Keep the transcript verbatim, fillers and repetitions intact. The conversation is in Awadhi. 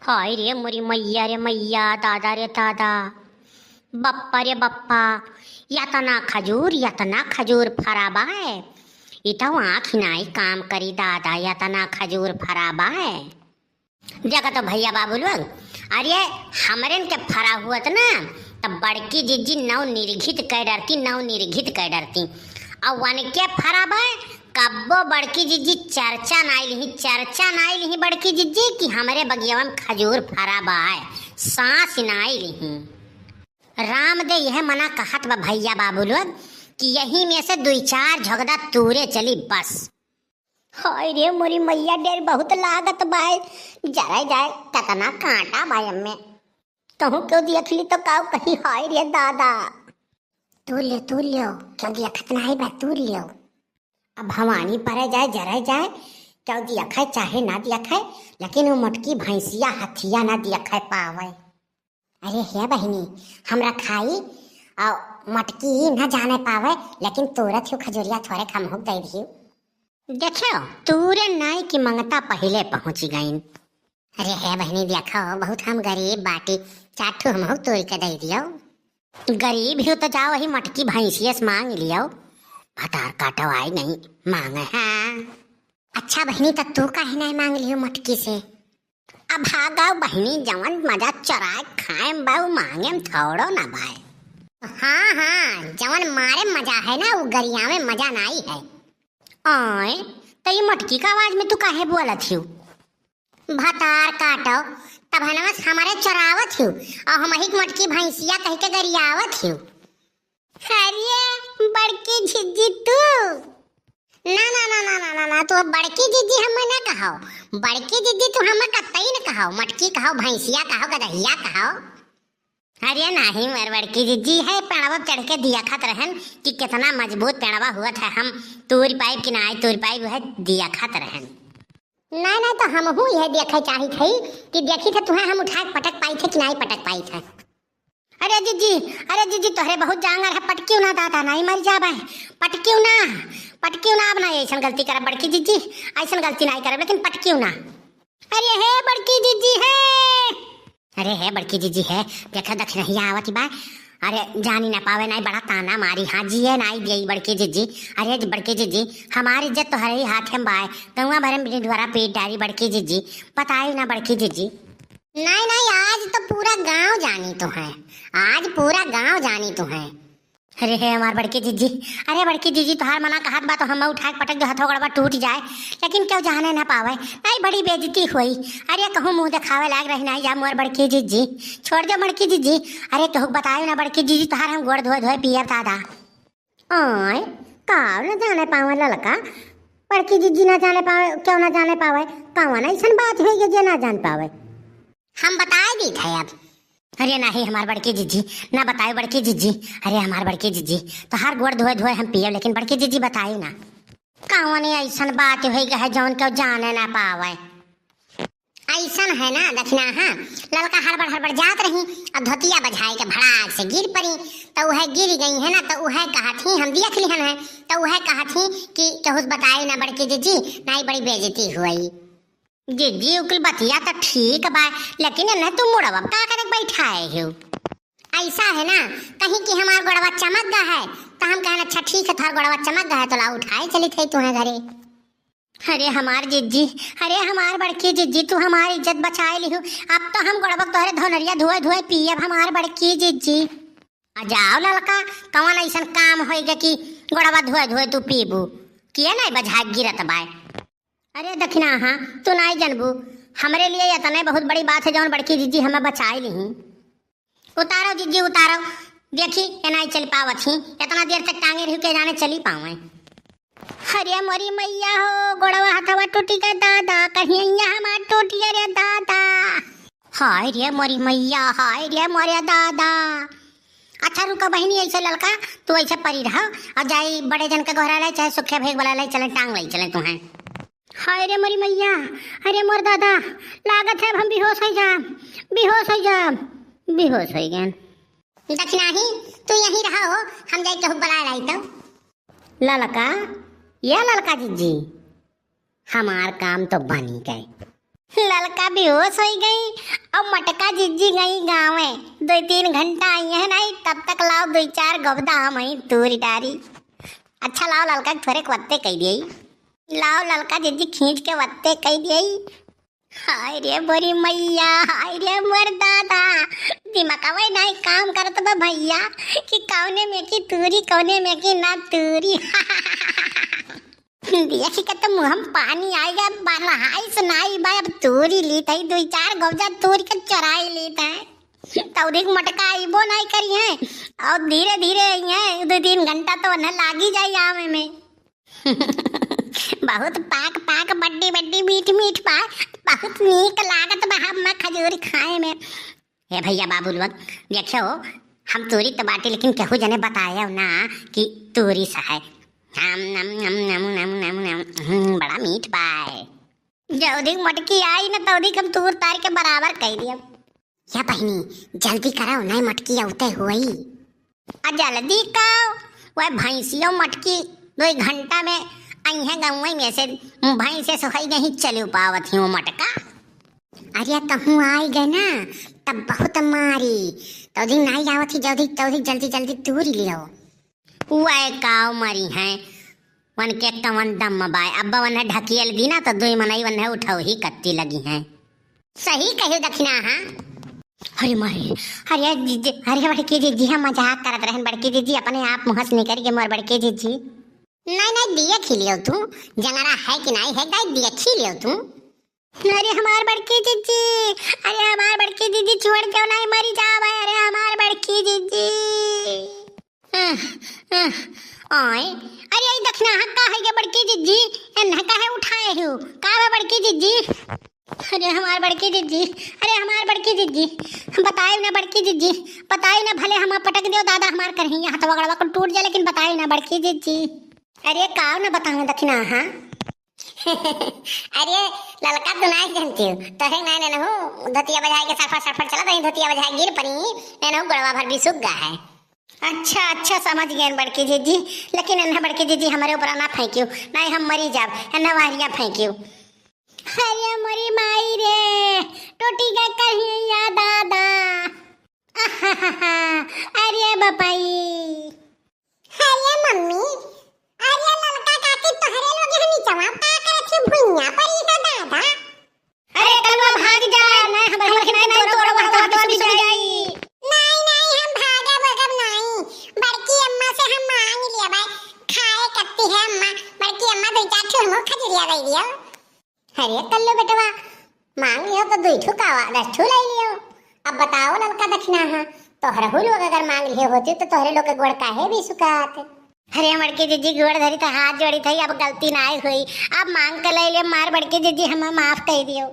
हाय रे मोरी मैया रे मैया, दादा रे दादा, बप्पा रे बप्पा, यतना खजूर, यतना खजूर फरा बाय, ई तो आँख नाई काम करी दादा, यतना खजूर फरा बाय। देखा तो भैया बाबू लोग, अरे हमरेन के फरा हुअत ना, तब बड़की जिज्जी नव निर्घित कै डरती, नव निर्घित कै डरती। और वनके फरा बाय, कब्बो बड़की जिज्जी चर्चा नाई लिही, चर्चा नाई लिही बड़की जिज्जी कि हमरे बगियवा में खजूर फरा बाय, सांस नाई लिही। राम दे यह मना कहत बा भैया बाबू लोग कि यही में से दुई चार झोंकदा तूरे चली बस। हाय रे मोरी मैया, डेर बहुत लागत बाय, जराई जाए, कतना कांटा बाय एम्मे। कहूँ केहू देख ली तो काऊ कही, हाय रे दादा। तूर ल्यो, तूर ल्यो, केहू देखत नाई बा, तूर ल्यो। अब भवानी परे जाए, जराई जाए, केहू देखे चाहे ना देखे, लेकिन वो मोटकी भैंसिया हथिया ना देखे पावे। अरे हे बहिनी, हमरा खाई और मटकी ना जाने पावे, लेकिन तूरत हूँ खजुरिया थोरे कम हो दे दियो। देखो, तूरे नाई की मंगता पहिले पहुँची गईन। अरे हे बहिनी, देखो, बहुत हम गरीब बाटी, चार ठो हमहू तोड़ के दे दियो। गरीब ही तो जाओ, वही मटकी भैंसिया से मांग लियो। भतार काटो आई नहीं मांगे, हाँ। अच्छा बहिनी, त तू काहे नहीं मांग लियो मटकी से? अब भागो बहिनी, जवन मजा चोराए खाए में बा, उ मांगे में थोड़ो ना बाय। हाँ, हाँ, जवन मारे में मजा है ना, उ गरियावे में मजा नाई है। आय, त ई मटकी का आवाज में तू काहे बोलत हियो? भतार काटो, तब हनवा से हमारे चोरावत हियो, और हम ही के मटकी भैंसिया कह के गरियावत हियो। अरे, बड़की जिज्जी तू? ना, ना, ना, तू बड़की जिज्जी हमें ना कहो। बड़की जिज्जी तू हमें कतई न कहो। मटकी कहो, भैंसिया कहो, गदहिया कहो। अरे नाही, मोर बड़की जिज्जी है, पेड़वा चढ़ के दिया खात रहन कि कितना मजबूत पेड़वा हुआ था, हम तूर पाइब कि ना तूर पाइब, वह दिया खात रहन। नहीं, नहीं, तो हमहू यह देखे चाहित है कि देखी थे तुहें हम उठा के पटक पाई थे कि नहीं पटक पाई थे। अरे जिज्जी, अरे जिज्जी, तोहरे बहुत जांगर है, पटकियो ना दादा, नहीं मर जाबे, पटकियो ना, पटकियो ना, अब ना ऐसन गलती करब बड़की जिज्जी, ऐसन गलती नहीं करब, लेकिन पटकियो ना। अरे हे बड़की जिज्जी है, अरे हे बड़की जिज्जी है, देखा दखिनहिया आवत बा, अरे जानी ना पावे नहीं, बड़ा ताना मारी, हाँ जिए नहीं दिए बड़की जिज्जी। अरे बड़की जिज्जी, हमारी इज्जत तोहरे ही हाथ में बाय, गौवा भरे में ढिंढोरा पीट डारी बड़की जिज्जी, बताई ना बड़की जिज्जी। नहीं, नहीं, आज तो पूरा गांव जानी तो है, आज पूरा गांव जानी तो है। अरे हे हमार बड़की जिज्जी, अरे बड़की जिज्जी, तोहार मना कहत बा तो हम उठा के पटक दो, हथवा गोड़वा टूट जाए, लेकिन केहू जाने ना पावे, नहीं बड़ी बेइज्जती होई। अरे कहूँ मुँह देखावे लायक रही नहीं जा मोर बड़की जिज्जी, छोड़ दो बड़की जिज्जी। अरे केहू बतायो ना बड़की जिज्जी, तोहार हम गोड़ धोए धोए पियब दादा। आय, काव ना जाने पावे ललका, बड़की जिज्जी ना जाने पावे, क्यों ना जाने पावे? कौन ऐसन बात होई जे ना जान पावे? हम बताए दी थे अब। अरे नाही हमार बड़की जिज्जी, ना बतायो बड़की जिज्जी। अरे हमार बड़की जिज्जी, तोहार गोड़ धोए धोए हम पियब, लेकिन बड़की जिज्जी बतायो ना। कौन ऐसन बात होई गए जौन केहू जाने ना पावे? ऐसन है ना दखिनहा, ललका हड़बड़ हड़बड़ जात रही, अब धोतिया बझाई के भड़ाक से गिर पड़ी, तो वह गिर गई है ना, तो वह कहत ही हम देख लिहन है, तो वह कहत ही कि केहू से बताई ना बड़की जिज्जी, नहीं बड़ी बेइज्जती हुई। जिज्जी, उकिल बतिया तो ठीक बा, लेकिन इन्हें तू मुड़वा का करे बैठाए हो? ऐसा है ना, कहीं कि हमार गोड़वा चमक गा है, तो हम कहन, "अच्छा ठीक है, थार गोड़वा चमक गा है, तो ला उठाए चली थे तुम्हें घरे।" अरे हमार जिज्जी, अरे हमार बड़की जिज्जी, तू हमार इज्जत बचाए लिहू। अब तो हम गोड़वा तोहरे धौनरिया धोए धोए पियब, हमार बड़की जिज्जी। आ जाओ ललका, कौन ऐसन काम होइगे कि गोड़वा धोए धोए तू पीबू? किए नहीं बझाए गिरत बाय? अरे दखिनहा, तू नाई जनबू, हमरे लिए इतने बहुत बड़ी बात है जौन बड़की जिज्जी हमें बचाई लिही। उतारो जिज्जी उतारो, देखी ए नाई चल पावत ही, इतना देर तक टांगे रही के जाने चली पावे। अरे मोरी मैया हो, गोड़वा हथवा टूटी के दादा, कहिया हमार टूटी रे दादा। हाय रे मोरी मैया, हाय रे मोरे दादा। अच्छा रुको बहिनी, ऐसे ललका तू ऐसे परी रहो, और जाई बड़े जन के गोहरा लाई, चाहे सुखे भेग वाला लाई चले, टांग लाई चले तुम्हें। हाय रे मोरी मैया, अरे मोर दादा, लागत है अब हम बेहोश हो जाम, बेहोश हो जाम, बेहोश हो गए। दखिनही, तू यहीं रहो, हम जाई केहू बुला लाई तो। ललका, या ललका जिज्जी, हमार काम तो बनी गए। ललका बेहोश होइ गई अउर मटका जिज्जी गई गाँवे। दुइ तीन घंटा अइहैं नाहीं, तब तक लाओ दुइ चार गबदा हमहीं तूरी डारी। अच्छा लाओ ललका के थोरे के वत्ते कइ दियई। लाओ ललका जिज्जी खींच के वत्ते कइ दियई। हाय रे मोरी मइया, हाय रे मोर दादा, दिमगवै नाहीं काम करत बा भइया कि कउने में की तूरी, कउने में की ना तूरी। देखि के तो मुँह में पानी आइगा, बलहाइस नाहीं बा, अब तूरी लीत है, दुइ चार गबदा तूरी के चोराइ लीत है। तौधिक मटका अइबो नाहीं करिहैं, अउर धीरे धीरे अइहैं, दुइ तीन घंटा तो उन्हें लागि जाई आवे में। बहुत पाक पाक, बड्डी बड्डी, मीठ मीठ बा, बहुत नीक लागत बा हम्मा खजूर खाए में। हे भइया बाबू लोग, देखियो, हम तूरी त बाटी, लेकिन केहू जने बतायो ना कि तूरी स है। हम नम नम नम नम नम नम, हम्म, बड़ा मीठ बाय। जौधिक मटकी आई न, तौधिक हम तूर तार के बराबर कइ दियब। या बहिनी, जल्दी करो, नाहीं मटकी अउते होई। आ जल्दी का, वह भैंसियो मटकी दुइ घंटा में अइहैं गउँवई में से, भैंसे सोहई गई चलि पावत ही वो मटका। अरे तहूँ आइ गए ना, तब बहुत मारी। तौधिक नाहीं आवत ही, जल्दी, तौधिक जल्दी, जल्दी तूरी लियो। वह काव मरिहैं, वनके कवन दम बाय। अब्बा वन्हे ढकियल दी ना, तो दुइ मनई वन्हे उठउही कत्ती लगिहैं। सही कहियो दखिना, हाँ। अरे मारे, अरे जिज्जी, अरे बड़की जिज्जी, हम मजाक करत रहन बड़की जिज्जी, अपने आप मुँह से निकरि गए मोर बड़की जिज्जी। नाहीं, नाहीं, देखि लियो तू, जंगरा है कि नाहीं है, दाई देखि लियो तू। अरे हमार बड़की जिज्जी, अरे हमार बड़की जिज्जी, छोड़ देउ, नाहीं मरि जाबै, अरे हमार बड़की जिज्जी। आह, आह, आय, अरे ई दखिना, हाँ, का है गे बड़की जिज्जी, एन्हा काहे उठाए हो, का बा बड़की जिज्जी? अरे हमार बड़की जिज्जी, अरे हमार बड़की जिज्जी, बताए ना बड़की जिज्जी, बताए ना, भले हम पटक देउ दादा हमार करही, यहाँ तो वगड़वा को टूट जाए, लेकिन बताए ना बड़की जिज्जी। अरे काव ना बताओ दखिना, हाँ। अरे ललका तू नाहीं जनती हो, तोहे नाहीं ननहु धोतिया बझाइ के सरफर सरफर चलत रही, धोतिया बझाइ गिर परी, ननहु गोड़वा भर बिसुक गा है। अच्छा, अच्छा, समझ गए बड़की जिज्जी, लेकिन एन्हा बड़की जिज्जी हमरे ऊपर ना फेंकियो, नाहीं हम मरि जाब, एन्हा वहरिया फेंकियो। अरे मोरी माई रे, टूटि गए कहिया दादा। अरे बपई। अरे मम्मी, अरे ललका काकी तोहरे लोग यहाँ नीचवा का करत है भुइयां पर ई का दादा? अरे कलवा भाग जा, नहीं हम, हम, हम, हम, तोरो, तोरो, तोरो, तोरो, तोरो, तोरो, नहीं, नहीं, हम भागब, भागब नहीं। बड़की अम्मा से हम मांग लिया भाई, खाए कत्ती है अम्मा, बड़की अम्मा दुइ चार ठो हमको खजुरिया दे दियो। अरे कल्लू बेटवा, मांग लियो तो दुइ ठो कावा, दस ठो लाई लियो। अब बताओ ललका दखिना, हाँ, तोहरहू लोग अगर मांग लियो होती तो तोहरे लोग के गोड़ काहे बिसुकात? अरे बड़की जिज्जी, गोड़ धरी त हाथ जोड़ी थई, अब गलती नाहीं हुई, अब मांग के लाई लियो, मार बड़की जिज्जी, हमें माफ कइ दियो।